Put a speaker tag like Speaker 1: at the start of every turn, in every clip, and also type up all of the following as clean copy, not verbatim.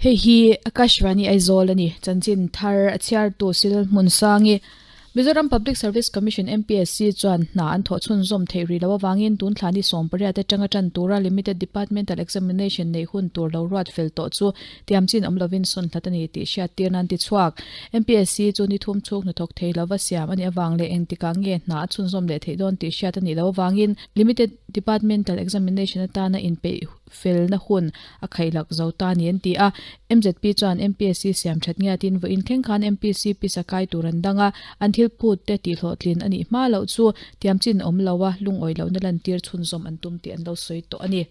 Speaker 1: Hei hi Akashvani Aizawl a ni. Chanchin thar a chhiartu Sil Hmunsangi, Mizoram Public Service Commission, MPSC, chuan hna an thawh chhunzawm theih rih loh avangin tun thla ni 18 atanga tan tura Limited Departmental Examination neih hun tur lo ruat fel tawh chu tiamchin awm lovin sawn hlat a ni tih hriattir nan ti chhuak. MPSC chu ni thum chhung hnathawk thei lova siam a nih avang leh engtikah nge hna a chhunzawm leh theih dawn tih hriat a nih loh avangin Limited Departmental Examination atana inpeih felna hun a khaihlak zo ta ni an ti a. MZP chuan MPSC siam that ngiatin vawiin thleng khan MPC pisa kai tur an dang a, an thil phut te tihhlawhtlin a nih hma loh chu tiamchin awm lo a, lungawi lohna lantir chhunzawm an tum tih an lo sawi tawh a ni.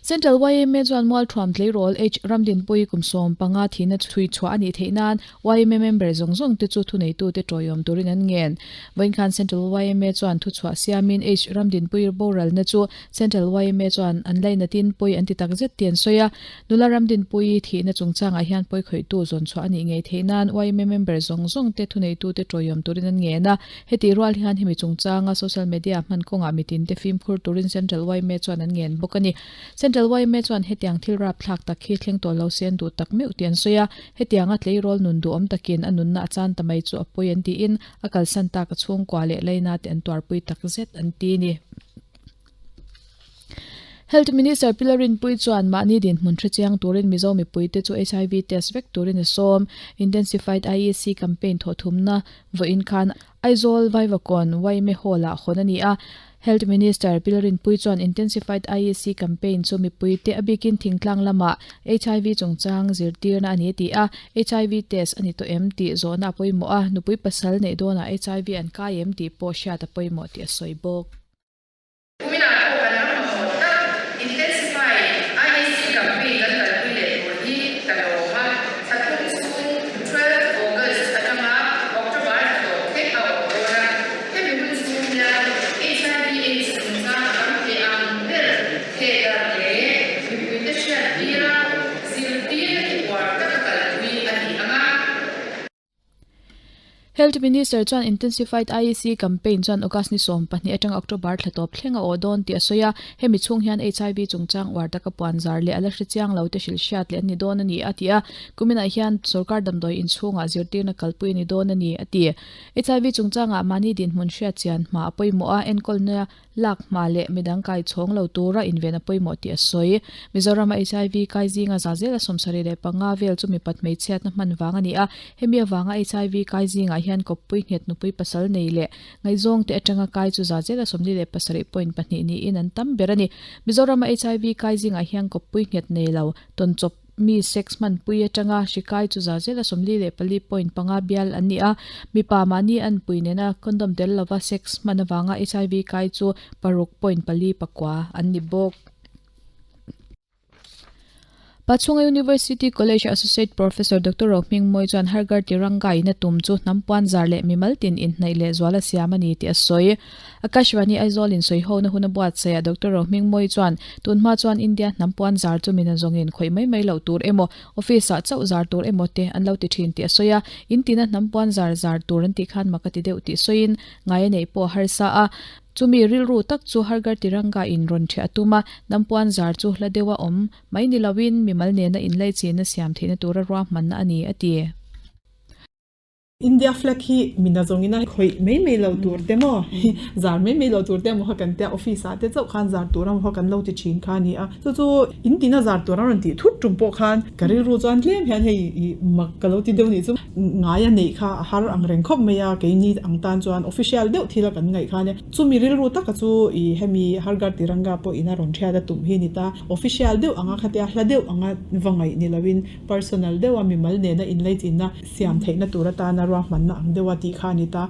Speaker 1: Central yma chuan Mualthuam tleirawl H Ramdinpui kum 15 thihna chhui chhuah a nih theih nan yma member zawng zawng te chu thuneitute tawiawm turin an ngen. Vawiin khan Central yma chuan thuchhuah siamin H Ramdinpui boralna chu Central yma chuan an lainatin pawi an ti tak zet tih an sawi a. Nula Ramdinpui thihna chungchangah hian pawi khawihtu zawn chhuah a nih ngei theih nan yma member zawng zawng te thuneitute tawiawm turin an ngen a. Hetih rual hian hemi chungchanga social media hman kawngah mitin te fimkhur turin Central yma chuan an ngen bawk a ni. Central yma chuan hetiang thil rapthlak tak hi thleng tawh lo se an duh tak meuh tih an sawi a, hetianga tleirawl nun duhawm takin a nunna a chan ta mai chu a pawi an tiin a kalsan tak a chhungkua leh laina te an tuarpui tak zet an ti a ni. Health Minister Pilar Rinpui chuan mahni dinhmun hrechiang turin Mizo mipuite chu HIV test vek turin a sawm. Intensified IEC campaign thawhthumna vawiin khan Aizawl Vaivakawn yma Hall-ah hawn a ni a. Health Minister Pilar Rinpui chuan Intensified IEC campaign chu mipuite a bikin thingtlang lamah HIV chungchang zirtirna a ni a ti a. HIV test a ni tawh em tih zawhna a pawimawh a, nupui pasal neih dawnah HIV an kai em tih pawh hriat a pawimawh tih a sawi bawk.
Speaker 2: Kuminah pawh kan ram mamawh tak Intensify IEC campaign kan kalpui leh tur hi ka lawm a, thla thum chhung 12 August atanga October thla tawp thleng a awm dawn a, hemi hun chhung hian HIV AIDS chungchang a tam thei ang ber thehdarh leh mipuite hriattir a, zirtirna ti uar taka kalpui a ni ang a.
Speaker 1: Health Minister chuan Intensified IEC campaign chuan August ni 12 atanga October thla tawp thleng a awh dawn tih a sawi a, hemi chhung hian HIV chungchang uar taka puan zar leh a la hre chiang lo te hrilh hriat leh an ni dawn a ni a ti a, kuminah hian sorkar damdawi inchhungah zirtirna kalpui a ni dawn a ni a ti. HIV chungchangah mahni dinhmun hriat chian hma a pawimawh a, enkawlna Lak hma leh midang kai chhawng lo tura inven a pawimawh tih a sawi. Mizorama HIV kai zinga za zela 75 vel chu mipat hmeichhiatna hman vang a ni a, hemi avanga HIV kai zingah hian kawppui nghet nupui pasal nei leh ngaihzawng te atanga kai chu za zela 47.2 niin an tam ber a ni. Mizorama HIV kai zingah hian kawppui nghet nei lo tawnchawp Mi sex hmanpui atanga hri kai chu za zela 44.5 bial an ni a, mipa mahni anpui nena condom tel lova sex hman avanga HIV kai chu 6.49 an ni bawk. Pachhunga University College Associate Professor Doctor Rohmingmawi chuan Har Ghar Tiranga in a tum chu hnam puan zar leh mimal tin inhnaih leh zual a siam a ni tih a sawi. Akashvani Aizawl in sawihona hun a buatsaih a Doctor Rohmingmawi chuan tun hma chuan India hnam puan zar chu min a zawngin khawih mai mai loh tur emaw office ah chauh zar tur emaw te an lo ti thin tih a sawi a, in tina hnam puan zar zar tur an tih khan mak a ti deuh tih sawiin ngai a neih pawh a harsa a, chumi rilru tak chu Har Ghar Tiranga in rawn ṭhiah a tum a, hnam puan zar chu hla deuha awm mai ni loin mimal nena inlaichinna siam theihna tura ruahmanna a ni a ti.
Speaker 3: India flag hi mina zawngin a khawih mai mai lo tur te maw, zar mai mai lo tur te emaw kha kan tia, office ah te chauh khan zar tur emaw kha kan lo ti thin kha a ni a. Chu chu in tina zar tur a rawn tih thut tum pawh khan ka rilru chuan tlem hian hei i mak ka lo ti deuh nih chu. Ngai a neih kha a har ang reng khawp mai a, keini ang tan chuan official deuh thil a kan ngaih khan e. Chumi rilru taka chu i hemi Har Ghar Tiranga pawh in a rawn thiat a tum hi ni ta. Official deuh anga khatia hla deuh anga va ngaih ni loin personal deuha mimal nena inlaichinna siam theihna tur atana ruahmanna ang deuha tih kha a ni ta.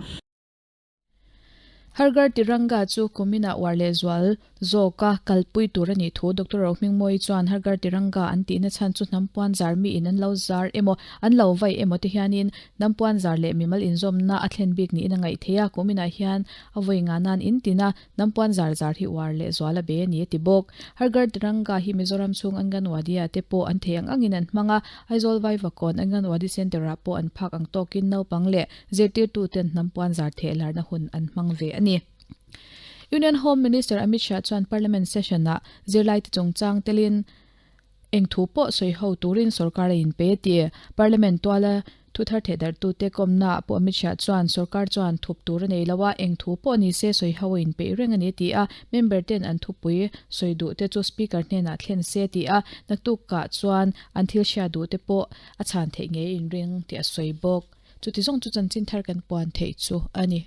Speaker 1: Har Ghar Tiranga chu kuminah uar leh zual zawka kalpui tur a nih thu Doctor Rohmingmawi chuan Har Ghar Tiranga an tihna chhan chu hnam puan zar miin an lo zar emaw an lo vaih emaw te hianin hnam puan zar leh mimal inzawmna a thlen bik niin a ngaih theih a, kuminah hian a vawi nga nan in tina Hnam puan zar zar hi uar leh zual a be a ni a ti bawk. Har Ghar Tiranga hi Mizoram chhung Anganwadi ah te pawh an thei ang angin an hmang a, Aizawl Vaivakawn Anganwadi Centre ah pawh an phak ang tawkin naupang leh zirtirtu ten hnam puan zar theh larna hun an hmang ve a ni. Union Home Minister Amit Shah chuan Parliament session ah zirlaite chungchang telin, Eng thu pawh sawi ho turin sorkar a inpe a ti. Parliament tuala thu thar thehdarhtute kawmna ah pawh Amit Shah chuan sorkar chuan thup tur a nei lo a, eng thu pawh ni se sawi ho a inpeih reng a ni a ti a, member ten an thupui sawi duh te chu Speaker hnenah thlen se a ti a, naktukah chuan an thil hriat duh te pawh a chhan theih ngei a inring tih a sawi bawk. Chuti zawng chu chanchin thar kan puan theih chu a ni.